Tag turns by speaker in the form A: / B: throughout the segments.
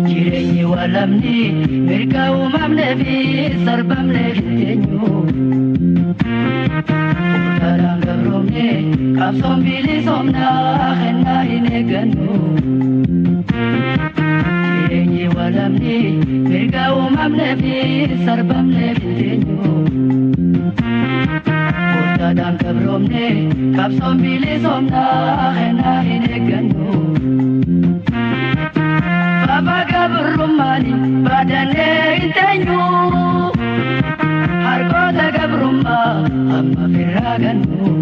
A: Jireenyi walamni mirga uumamnee fi sarbamnee hin teenyu. Uffataadhaan gabroomne qabsoon bilisoomnaa kennaa hin eeggannu. Jireenyi walamni mirga uumamnee fi sarbamnee hin teenyu. Uffataadhaan gabroomne qabsoon bilisoomnaa kennaa hin eeggannu. Baba gabrummaani baadannee hin teenyu. Harkoota gabrummaa amma firraa gannu.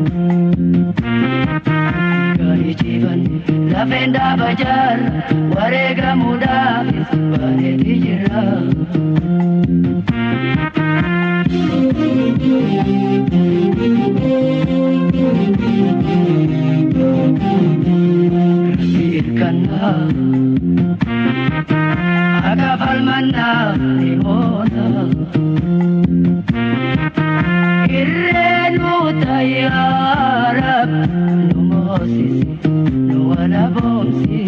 A: Gaarii ciifan lafeen dhaaba jaarra wareegamuudhaafis baaneeti jirra. Rabbi irkannaa. Akka falmannaa ni moona. Irree nu tayyaa Rab nu moosisi nu walaboomsi.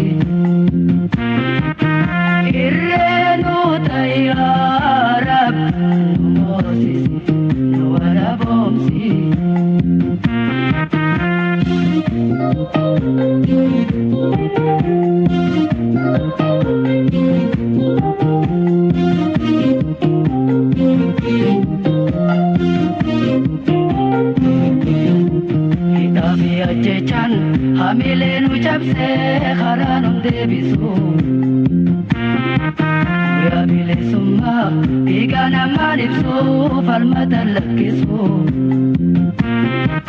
A: Irree nu tayyaa Rab nu moosisi nu walaboomsi. Hidhaa fi ajjechaan hamilee nu cabsee karaa nu deebisu. Guyyaa bilisummaa dhiiga namaan ibsu falmata lakkisu.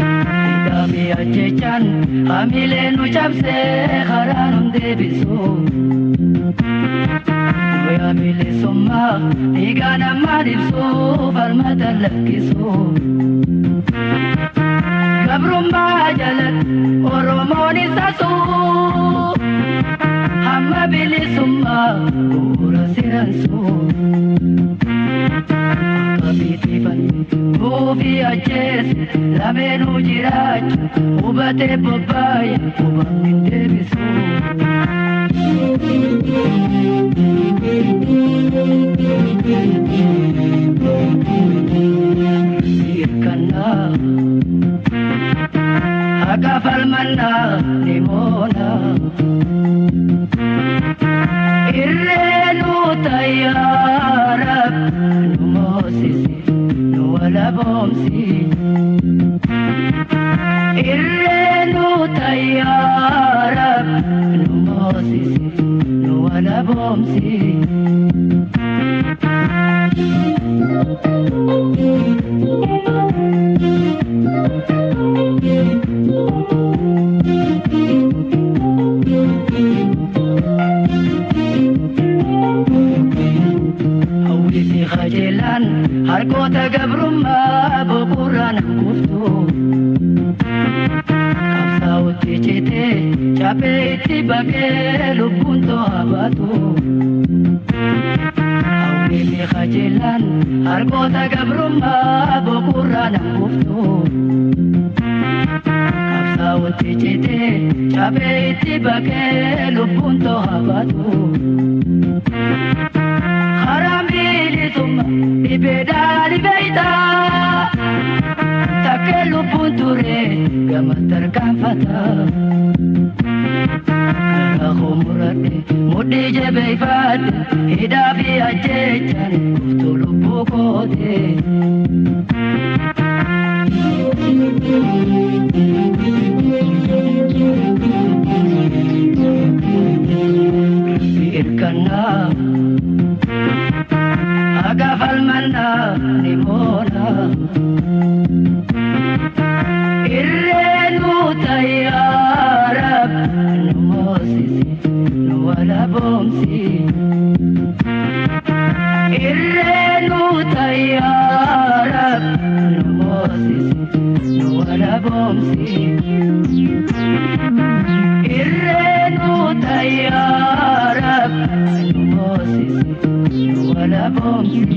A: Hidhaa fi ajjechaan hamilee nu cabsee karaa nu deebisu. Guyyaa bilisummaa dhiiga namaan ibsu falmata lakkisu. Gabrummaa jalatti Oromoon isa suu hamma bilisummaa bu'uura seeransuu. Akka fiixifan buufii ajjeese lameenuu jiraachu hubatee bobbaaya hubamni hin deebisu. Hirkannaa akka falmannaa ni moona. Irree nu tayyaa Rab nu moosisi nu walaboomsi. Irree nu tayyaa Rab nu moosisi nu walaboomsi. Hawwii fi qajeelaan harkoota gabrummaa boqorraan kuftu. Qabsaa'otti citee caphee itti baqee lubbuun to'aa baatu. Hawwii fi qajeelaan harkoota gabrummaa boqorraan kuftu. Qabsaa'otti citee caphee itti baqee lubbuun to'aa baatu. Karaan bilisummaa dhibeedhaa dhibeeytaa takkee lubbuun ture gama tarkaanfata. Garaa koo muradhe mudhii jabeeffadhe hidhaa fi ajjechaan kuftuu lubbuu koote. Rabbi irkannaa akka falmannaa ni moona. Irree nu tayyaa Rab nu moosisi nu walaboomsi. Irree nu tayyaa Rab nu moosisi nu walaboomsi. Irree nu tayyaa Rab nu moosisi nu walaboomsi.